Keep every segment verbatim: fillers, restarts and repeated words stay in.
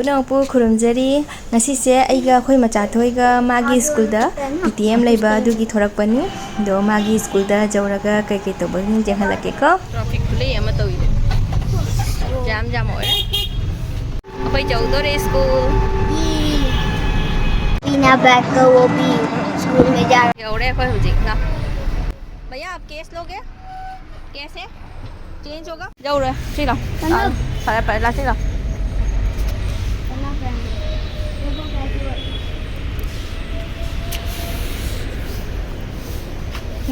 ꯏꯅꯥꯎꯄꯨ ꯈꯨꯔꯨꯝꯖꯔꯤ꯫ ꯉꯁꯤꯁꯦ ꯑꯩꯒ ꯑꯩꯈꯣꯏ ꯃꯆꯥꯊꯣꯏꯒ ꯃꯥꯒꯤ ꯁ꯭ꯀꯨꯜꯗ ꯄꯤ ꯇꯤ ꯑꯦꯝ ꯂꯩꯕ ꯑꯗꯨꯒꯤ ꯊꯣꯔꯛꯄꯅꯤ꯫ ꯑꯗꯣ ꯃꯥꯒꯤ ꯁ꯭ꯀꯨꯜꯗ ꯌꯧꯔꯒ ꯀꯩꯀꯩ ꯇꯧꯕꯒꯤ ꯌꯦꯡꯍꯜꯂꯛꯀꯦꯀꯣ꯫ ꯇ꯭ꯔꯥꯐꯤꯛ ꯈꯨꯂꯩ ꯑꯃ ꯇꯧꯏꯅꯦ꯫ ꯖꯥꯝ ꯖꯥꯝ ꯑꯣꯏꯔꯦ꯫ ꯑꯩꯈꯣꯏ ꯌꯧꯗꯣꯔꯦ ꯁ꯭ꯀꯨꯜ꯫ बिना बैग का वो भी स्कूल में जा रहा। ꯌꯧꯔꯦ ꯑꯩꯈꯣꯏ ꯍꯧꯖꯤꯛ꯫ ꯂꯥꯎ꯫ भैया, आप कैश लोगे? कैश है? चेंज होगा? ꯌꯧꯔꯦ꯫ ꯁꯤ ꯂꯥꯎ꯫ ꯀꯩꯅꯣ? ꯑꯥ, ꯐꯔꯦ, ꯐꯔꯦ, ꯂꯥꯛꯁꯤ ꯂꯥꯎ꯫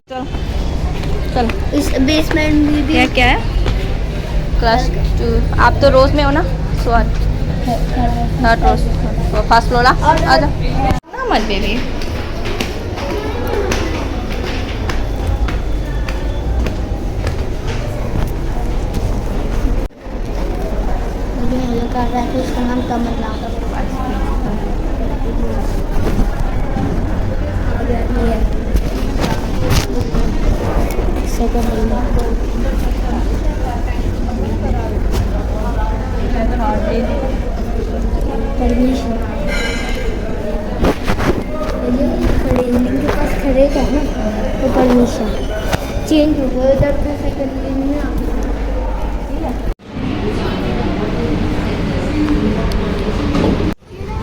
चलो। चलो। इस बेसमेंट में भी क्या, क्या है? Class two. आप तो रोज में हो ना? सॉरी। Third rows. तो फर्स्ट फ्लोर आ। आ जाओ। ना मत बेबी। मुझे हेलो कर रहा है, तो इसका नाम कमल राम। सेकंड। परमिशन। ये खड़े हैं, इनके पास खड़े थे ना, तो परमिशन चेंज हो गया, इधर से सेकंड में आ गया।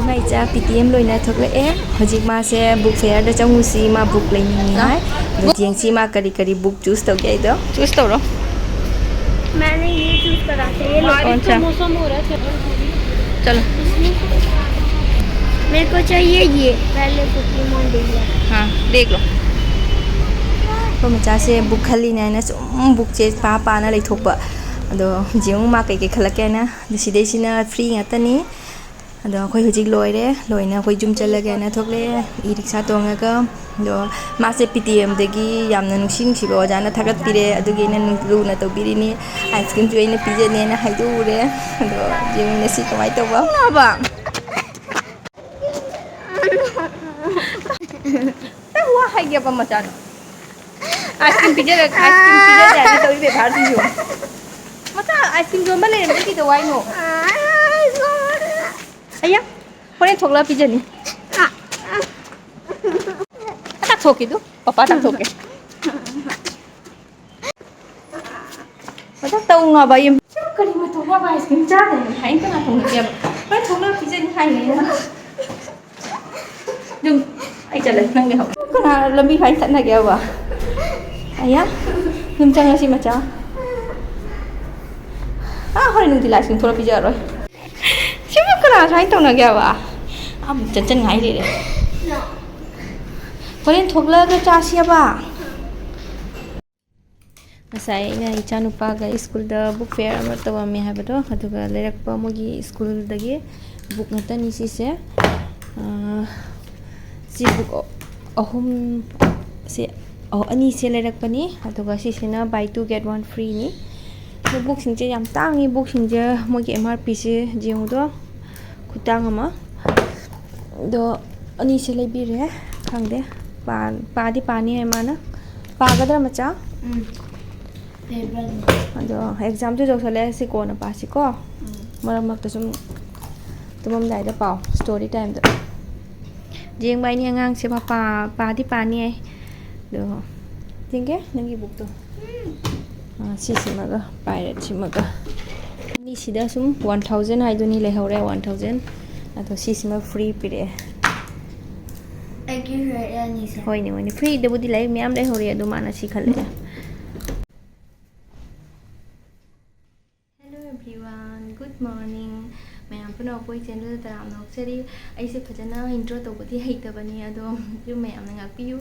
ꯏꯃꯥ ꯏꯆꯥ ꯄꯤ ꯇꯤ ꯑꯦꯝ ꯂꯣꯏꯅ ꯊꯣꯛꯂꯛꯑꯦ꯫ ꯍꯧꯖꯤꯛ ꯃꯥꯁꯦ ꯕꯨꯛ ꯐꯤꯌꯔꯗ ꯆꯪꯉꯨꯁꯤ, ꯃꯥ ꯕꯨꯛ ꯂꯩꯅꯤꯡꯉꯤ ꯍꯥꯏ꯫ ꯑꯗꯣ ꯌꯦꯡꯁꯤ ꯃꯥ ꯀꯔꯤ ꯀꯔꯤ ꯕꯨꯛ ꯆꯨꯁ ꯇꯧꯒꯦ ꯍꯥꯏꯗꯣ꯫ ꯆꯨꯁ ꯇꯧꯔꯣ꯫ मैंने ये चूज करा था, ये लो। कौन सा? मौसम हो रहा है। चलो। मेरे को चाहिए ये, पहले पोकेमोन दे दिया। हाँ, देख लो꯫ ꯑꯩꯈꯣꯏ ꯃꯆꯥꯁꯦ ꯕꯨꯛ ꯈꯜꯂꯤꯅꯦ ꯍꯥꯏꯅ ꯁꯨꯝ ꯕꯨꯛꯁꯦ ꯄꯥ ꯄꯥꯅ ꯂꯩꯊꯣꯛꯄ꯫ ꯑꯗꯣ ꯌꯦꯡꯉꯨ ꯃꯥ ꯀꯩꯀꯩ ꯈꯜꯂꯛꯀꯦ ꯍꯥꯏꯅ꯫ ꯑꯗꯣ ꯁꯤꯗꯩꯁꯤꯅ ꯐ꯭ꯔꯤ ꯉꯥꯛꯇꯅꯤ꯫ ꯑꯗꯣ ꯑꯩꯈꯣꯏ ꯍꯧꯖꯤꯛ ꯂꯣꯏꯔꯦ, ꯂꯣꯏꯅ ꯑꯩꯈꯣꯏ ꯌꯨꯝ ꯆꯠꯂꯒꯦꯅ ꯊꯣꯛꯂꯛꯑꯦ ꯏ ꯔꯤꯛꯁꯥ ꯇꯣꯡꯉꯒ꯫ ꯑꯗꯣ ꯃꯥꯁꯦ ꯄꯤ ꯇꯤ ꯑꯦꯝꯗꯒꯤ ꯌꯥꯝꯅ ꯅꯨꯡꯁꯤ ꯅꯨꯡꯁꯤꯕ ꯑꯣꯖꯥꯅ ꯊꯥꯒꯠꯄꯤꯔꯦ, ꯑꯗꯨꯒꯤ ꯑꯩꯅ ꯅꯨꯡ-, ꯂꯨꯅ ꯇꯧꯕꯤꯔꯤꯅꯤ꯫ ꯑꯥꯏꯁ ꯀ꯭ꯔꯤꯝꯁꯨ ꯑꯩꯅ ꯄꯤꯖꯅꯦꯅ ꯍꯥꯏꯗꯣꯛꯎꯔꯦ꯫ ꯑꯗꯣ ꯌꯦꯡꯉꯨ ꯉꯁꯤ ꯀꯃꯥꯏꯅ ꯇꯧꯕ꯫ ꯍꯥꯎꯕ? ꯅꯪ ꯋꯥ ꯍꯥꯏꯒꯦꯕ ꯃꯆꯥꯗꯣ? ꯑꯥꯏꯁ ꯀ꯭ꯔꯤꯝ ꯄꯤꯖꯔ-, ꯑꯥꯏꯁ ꯀ꯭ꯔꯤꯝ ꯄꯤꯖꯗꯦ ꯍꯥꯏꯅ ꯇꯧꯔꯤ ꯕꯦꯕꯥꯔꯁꯤꯁꯨ꯫ ꯃꯆꯥ ꯑꯥꯏꯁ ꯀ꯭ꯔꯤꯝ ꯌꯣꯟꯕ ꯂꯩꯔꯝꯃꯤ ꯀꯩꯗꯧ ꯍꯥꯏꯅꯣ? ꯑꯌꯥ, ꯍꯣꯔꯦꯟ ꯊꯣꯛꯂꯛꯑ ꯄꯤꯖꯅꯤ꯫ ꯇꯥꯛꯊꯣꯛꯀꯦꯗꯨ, ꯄꯄꯥ ꯇꯥꯛꯊꯣꯛꯀꯦ꯫ ꯃꯊꯛ ꯇꯧ ꯉꯥꯕ ꯌꯨꯝ꯫ ꯀꯔꯤ ꯃꯇꯧ ꯉꯥꯕ ice cream ꯆꯥꯗꯣꯏꯅꯣ? ꯍꯥꯏꯅ ꯀꯅꯥ ꯊꯣꯡꯉꯒꯦꯕ? ꯍꯣꯔꯦꯟ ꯊꯣꯛꯂꯛꯑ ꯄꯤꯖꯅꯤ ꯍꯥꯏꯅꯦ꯫ ꯑꯗꯨꯝ ꯑꯩ ꯆꯠꯂꯦ, ꯅꯪ ꯂꯩꯍꯧ꯫ ꯀꯅꯥ ꯂꯝꯕꯤ ꯐꯥꯏꯅ ꯆꯠꯅꯒꯦꯕ? ꯑꯌꯥ, ꯑꯗꯨꯝ ꯆꯪꯉꯁꯤ ꯃꯆꯥ꯫ ꯑꯥ, ꯍꯣꯔꯦꯟ ꯅꯨꯡꯊꯤꯜ ice cream ꯊꯣꯛꯂꯛꯑ ꯄꯤꯖꯔꯔꯣꯏ꯫ ꯁꯤꯕꯨ ꯀꯅꯥ ꯁꯨꯃꯥꯏꯅ ꯇꯧꯅꯒꯦꯕ? ꯑꯃꯨꯛ ꯆꯠꯆꯟꯉꯥꯏ ꯂꯩꯔꯦ꯫ ꯍꯣꯔꯦꯟ ꯊꯣꯛꯂꯛꯑꯒ ꯆꯥꯁꯤ ꯍꯥꯏꯕ꯫ ꯉꯁꯥꯏ ꯑꯩꯅ ꯏꯆꯥꯅꯨꯄꯥꯒ ꯁ꯭ꯀꯨꯜꯗ book fair ꯑꯃ ꯇꯧꯔꯝꯃꯦ ꯍꯥꯏꯕꯗꯣ, ꯑꯗꯨꯒ ꯂꯩꯔꯛꯄ ꯃꯣꯏꯒꯤ ꯁ꯭ꯀꯨꯜꯗꯒꯤ book ꯉꯥꯛꯇꯅꯤ ꯁꯤꯁꯦ꯫ ꯑꯥ, ꯁꯤ book ꯑꯍꯨꯝ, ꯁꯤ, ꯑꯣ, ꯑꯅꯤꯁꯦ ꯂꯩꯔꯛꯄꯅꯤ, ꯑꯗꯨꯒ ꯁꯤꯁꯤꯅ buy two get one free ꯅꯤ꯫ ꯑꯗꯣ book ꯁꯤꯡꯁꯦ ꯌꯥꯝ ꯇꯥꯡꯉꯤ, book ꯁꯤꯡꯁꯦ ꯃꯣꯏꯒꯤ M R P ꯁꯦ ꯌꯦꯡꯉꯨꯗꯣ, ꯈꯨꯇꯥꯡ ꯑꯃ꯫ ꯑꯗꯣ ꯑꯅꯤꯁꯦ ꯂꯩꯕꯤꯔꯦ꯫ ꯈꯪꯗꯦ, ꯄꯥ-, ꯄꯥꯗꯤ ꯄꯥꯅꯤ ꯍꯥꯏ ꯃꯥꯅ꯫ ꯄꯥꯒꯗ꯭ꯔꯥ, ꯃꯆꯥ? ꯎꯝ꯫ ꯄꯦꯕꯜ꯫ ꯑꯗꯣ exam ꯁꯨ ꯌꯧꯁꯜꯂꯛꯑꯦ, ꯁꯤ ꯀꯣꯟꯅ ꯄꯥꯁꯤꯀꯣ꯫ ꯎꯝ꯫ ꯃꯔꯛ ꯃꯔꯛꯇ ꯁꯨꯝ ꯇꯨꯝꯃꯝꯗꯥꯏꯗ ꯄꯥꯎ, story time ꯗ꯫ ꯌꯦꯡꯕ ꯍꯥꯏꯅꯤ ꯑꯉꯥꯡꯁꯦ, ꯃꯄꯥ ꯄꯥꯗꯤ ꯄꯥꯅꯤ ꯍꯥꯏ꯫ ꯑꯗꯣ ꯌꯦꯡꯒꯦ ꯅꯪꯒꯤ book ꯇꯣ꯫ ꯎꯝ꯫ ꯑꯥ, ꯁꯤꯁꯤꯃꯒ, pirate ꯁꯤꯃꯒ꯫ ꯑꯅꯤꯁꯤꯗ ꯁꯨꯝ one thousand ꯍꯥꯏꯗꯨꯅꯤ ꯂꯩꯍꯧꯔꯦ, one thousand꯫ ꯑꯗꯣ ꯁꯤꯁꯤꯃ free ꯄꯤꯔꯛꯑꯦ꯫ ꯑꯩꯒꯤ ꯍꯨꯔꯥꯟ ꯑꯅꯤꯁꯦ꯫ ꯍꯣꯏꯅꯦ, ꯍꯣꯏꯅꯦ, free ꯗꯕꯨꯗꯤ ꯂꯥꯏꯔꯤꯛ ꯃꯌꯥꯝ ꯂꯩꯍꯧꯔꯤ, ꯑꯗꯨ ꯃꯥꯅ ꯁꯤ ꯈꯜꯂꯛꯑꯦ꯫ Hello everyone, good morning. ꯃꯌꯥꯝ ꯄꯨꯝꯅꯃꯛꯄꯨ ꯑꯩ channel ꯗ ꯇꯔꯥꯝꯅ ꯑꯣꯛꯆꯔꯤ꯫ ꯑꯩꯁꯦ ꯐꯖꯅ intro ꯇꯧꯕꯗꯤ ꯍꯩꯇꯕꯅꯤ, ꯑꯗꯣ ꯑꯗꯨꯝ ꯃꯌꯥꯝꯅ ꯉꯥꯛꯄꯤꯌꯨ,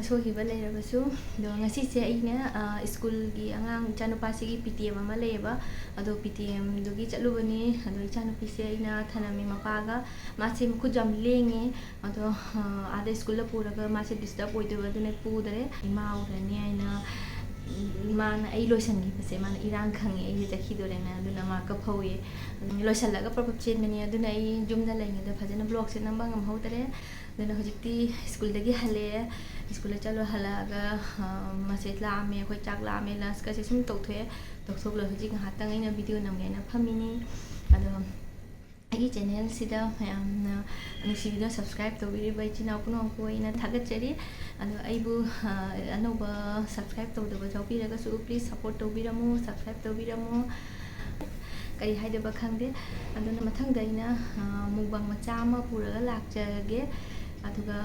ꯑꯁꯣꯏꯈꯤꯕ ꯂꯩꯔꯕꯁꯨ꯫ ꯑꯗꯣ ꯉꯁꯤꯁꯦ ꯑꯩꯅ, ꯑ, ꯁ꯭ꯀꯨꯜꯒꯤ ꯑꯉꯥꯡ ꯏꯆꯥꯅꯨꯄꯥꯁꯤꯒꯤ P T M ꯑꯃ ꯂꯩꯌꯦꯕ, ꯑꯗꯣ P T M ꯗꯨꯒꯤ ꯆꯠꯂꯨꯕꯅꯤ꯫ ꯑꯗꯣ ꯏꯆꯥꯅꯨꯄꯤꯁꯦ ꯑꯩꯅ ꯊꯅꯝꯃꯤ ꯃꯄꯥꯒ, ꯃꯥꯁꯦ ꯃꯈꯨꯠ ꯌꯥꯝ ꯂꯦꯡꯉꯦ꯫ ꯑꯗꯣ, ꯑ, ꯑꯥꯗ ꯁ꯭ꯀꯨꯜꯗ ꯄꯨꯔꯒ ꯃꯥꯁꯦ disturb ꯑꯣꯏꯗꯣꯏꯕ, ꯑꯗꯨꯅ ꯄꯨꯗꯔꯦ꯫ ꯏꯃꯥ ꯎꯔꯅꯤ ꯍꯥꯏꯅ, ꯎꯝ, ꯃꯥꯅ ꯑꯩ ꯂꯣꯏꯁꯟꯈꯤꯕꯁꯦ ꯃꯥꯅ ꯏꯔꯥꯡ ꯈꯪꯉꯦ, ꯑꯩꯁꯦ ꯆꯠꯈꯤꯗꯣꯔꯦꯅ, ꯑꯗꯨꯅ ꯃꯥ ꯀꯞꯍꯧꯋꯦ꯫ ꯑꯗꯨꯝ ꯂꯣꯏꯁꯜꯂꯒ ꯄ꯭ꯔꯞ ꯄ꯭ꯔꯞ ꯆꯦꯟꯕꯅꯦ꯫ ꯑꯗꯨꯅ ꯑꯩ ꯌꯨꯝꯗ ꯂꯩꯔꯤꯉꯩꯗ ꯐꯖꯅ vlog ꯁꯦ ꯅꯝꯕ ꯉꯝꯍꯧꯗꯔꯦ꯫ ꯑꯗꯨꯅ ꯍꯧꯖꯤꯛꯇꯤ ꯁ꯭ꯀꯨꯜꯗꯒꯤ ꯍꯜꯂꯛꯑꯦ꯫ ꯁ꯭ꯀꯨꯜꯗ ꯆꯠꯂꯨ ꯍꯜꯂꯛꯑꯒ, ꯑ, ꯃꯁꯦ ꯂꯥꯝꯃꯦ, ꯑꯩꯈꯣꯏ ꯆꯥꯛ ꯂꯥꯝꯃꯦ, lunch ꯀꯁꯦ ꯁꯨꯝ ꯇꯧꯊꯣꯛꯑꯦ꯫ ꯇꯧꯊꯣꯛ ꯂꯣꯏ ꯍꯧꯖꯤꯛ ꯉꯥꯏꯍꯥꯛꯇꯪ ꯑꯩꯅ video ꯅꯝꯒꯦꯅ ꯐꯝꯃꯤꯅꯤ꯫ ꯑꯗꯣ ꯑꯩꯒꯤ ꯆꯦꯅꯦꯜꯁꯤꯗ ꯃꯌꯥꯝꯅ ꯅꯨꯡꯁꯤꯕꯤꯗꯨꯅ ꯁꯕꯁꯀ꯭ꯔꯥꯏꯕ ꯇꯧꯕꯤꯔꯤꯕ ꯏꯆꯤꯟ ꯏꯅꯥꯎ ꯄꯨꯝꯅꯃꯛꯄꯨ ꯑꯩꯅ ꯊꯥꯒꯠꯆꯔꯤ꯫ ꯑꯗꯣ ꯑꯩꯕꯨ, ꯑ, ꯑꯅꯧꯕ ꯁꯕꯁꯀ꯭ꯔꯥꯏꯕ ꯇꯧꯗꯕ ꯌꯥꯎꯕꯤꯔꯒꯁꯨ, ꯄ꯭ꯂꯤꯖ ꯁꯞꯄꯣꯔꯠ ꯇꯧꯕꯤꯔꯝꯃꯨ, ꯁꯕꯁꯀ꯭ꯔꯥꯏꯕ ꯇꯧꯕꯤꯔꯝꯃꯨ꯫ ꯀꯔꯤ ꯍꯥꯏꯗꯕ ꯈꯪꯗꯦ꯫ ꯑꯗꯨꯅ ꯃꯊꯪꯗ ꯑꯩꯅ, ꯑ, ꯃꯨꯛꯕꯥꯡ ꯃꯆꯥ ꯑꯃ ꯄꯨꯔꯒ ꯂꯥꯛꯆꯔꯒꯦ꯫ ꯑꯗꯨꯒ,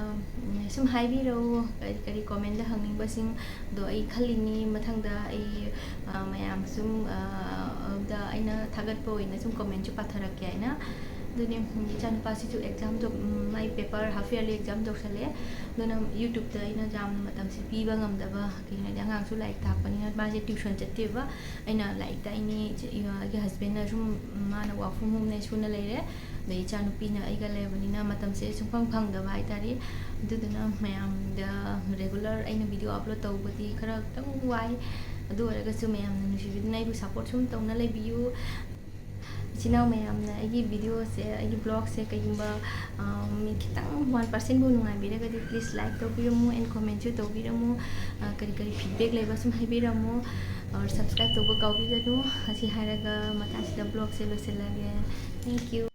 ꯎꯝ, ꯁꯨꯝ ꯍꯥꯏꯕꯤꯔꯛꯎ, ꯀꯔꯤ ꯀꯔꯤ ꯀꯣꯃꯦꯟꯗ ꯍꯪꯅꯤꯡꯕꯁꯤꯡꯗꯣ꯫ ꯑꯩ ꯈꯜꯂꯤꯅꯤ ꯃꯊꯪꯗ ꯑꯩ, ꯑ, ꯃꯌꯥꯝ ꯁꯨꯝ, ꯑ, ꯗ ꯑꯩꯅ ꯊꯥꯒꯠꯄ ꯑꯣꯏꯅ ꯁꯨꯝ ꯀꯣꯃꯦꯟꯁꯨ ꯄꯥꯊꯔꯛꯀꯦ ꯍꯥꯏꯅ꯫ ꯑꯗꯨꯅꯦ, ꯎꯝ, ꯏꯆꯥꯅꯨꯄꯥꯁꯤꯁꯨ ꯑꯦꯛꯖꯥꯝꯗꯣ, ꯎꯝ, ꯃꯥꯏ ꯄꯦꯄꯔ ꯍꯥꯐ ꯌꯔꯂꯤ ꯑꯦꯛꯖꯥꯝ ꯇꯧꯁꯜꯂꯛꯑꯦ꯫ ꯑꯗꯨꯅ ꯌꯨꯇ꯭ꯌꯨꯕꯇ ꯑꯩꯅ ꯌꯥꯝꯅ ꯃꯇꯝꯁꯦ ꯄꯤꯕ ꯉꯝꯗꯕ, ꯀꯩꯒꯤꯅꯣ ꯍꯥꯏꯗꯤ ꯑꯉꯥꯡꯁꯨ ꯂꯥꯏꯔꯤꯛ ꯇꯥꯛꯄꯅꯤꯅ꯫ ꯃꯥꯁꯦ ꯇ꯭ꯌꯨꯁꯟ ꯆꯠꯇꯦꯕ꯫ ꯑꯩꯅ ꯂꯥꯏꯔꯤꯛ ꯇꯥꯛꯏꯅꯤ, ꯏꯆꯦ-, ꯑꯩꯒꯤ ꯍꯁꯕꯦꯟꯅ ꯁꯨꯝ, ꯃꯥꯅ ꯋꯥꯔꯛ ꯐ꯭ꯔꯣꯝ ꯍꯣꯝꯅꯦ ꯁꯨꯅ ꯂꯩꯔꯦ꯫ ꯑꯗꯩ ꯏꯆꯥꯅꯨꯄꯤꯅ ꯑꯩꯒ ꯂꯩꯕꯅꯤꯅ ꯃꯇꯝꯁꯦ ꯁꯨꯡꯐꯪ ꯐꯪꯗꯕ ꯍꯥꯏꯇꯥꯔꯦ꯫ ꯑꯗꯨꯗꯨꯅ ꯃꯌꯥꯝꯗ ꯔꯦꯒꯨꯂꯔ ꯑꯩꯅ ꯚꯤꯗꯤꯑꯣ ꯑꯞꯂꯣꯗ ꯇꯧꯕꯗꯤ ꯈꯔ ꯈꯤꯇꯪ ꯋꯥꯏ꯫ ꯑꯗꯨ ꯑꯣꯏꯔꯒꯁꯨ ꯃꯌꯥꯝꯅ ꯅꯨꯡꯁꯤꯕꯤꯗꯨꯅ ꯑꯩꯕꯨ ꯁꯞꯄꯣꯔꯠ ꯁꯨꯝ ꯇꯧꯅ ꯂꯩꯕꯤꯌꯨ꯫ ꯏꯆꯤꯟ ꯏꯅꯥꯎ ꯃꯌꯥꯝꯅ ꯑꯩꯒꯤ ꯚꯤꯗꯤꯑꯣꯁꯦ, ꯑꯩꯒꯤ ꯕ꯭ꯂꯣꯒꯁꯦ ꯀꯩꯒꯨꯝꯕ, ꯑ, ꯃꯤ ꯈꯤꯇꯪ ꯋꯥꯟ ꯄꯥꯔꯁꯦꯟꯕꯨ ꯅꯨꯡꯉꯥꯏꯕꯤꯔꯒꯗꯤ, ꯄ꯭ꯂꯤꯖ ꯂꯥꯏꯛ ꯇꯧꯕꯤꯔꯝꯃꯨ and ꯀꯣꯃꯦꯟꯁꯨ ꯇꯧꯕꯤꯔꯝꯃꯨ꯫ ꯑ, ꯀꯔꯤ ꯀꯔꯤ ꯐꯤꯗꯕꯦꯛ ꯂꯩꯕ ꯁꯨꯝ ꯍꯥꯏꯕꯤꯔꯝꯃꯨ꯫ ꯑ, ꯁꯕꯁꯀ꯭ꯔꯥꯏꯕ ꯇꯧꯕ ꯀꯥꯎꯕꯤꯒꯅꯨ꯫ ꯑꯁꯤ ꯍꯥꯏꯔꯒ ꯃꯇꯥꯡꯁꯤꯗ ꯕ꯭ꯂꯣꯒꯁꯦ ꯂꯣꯏꯁꯤꯜꯂꯒꯦ꯫ Thank you꯫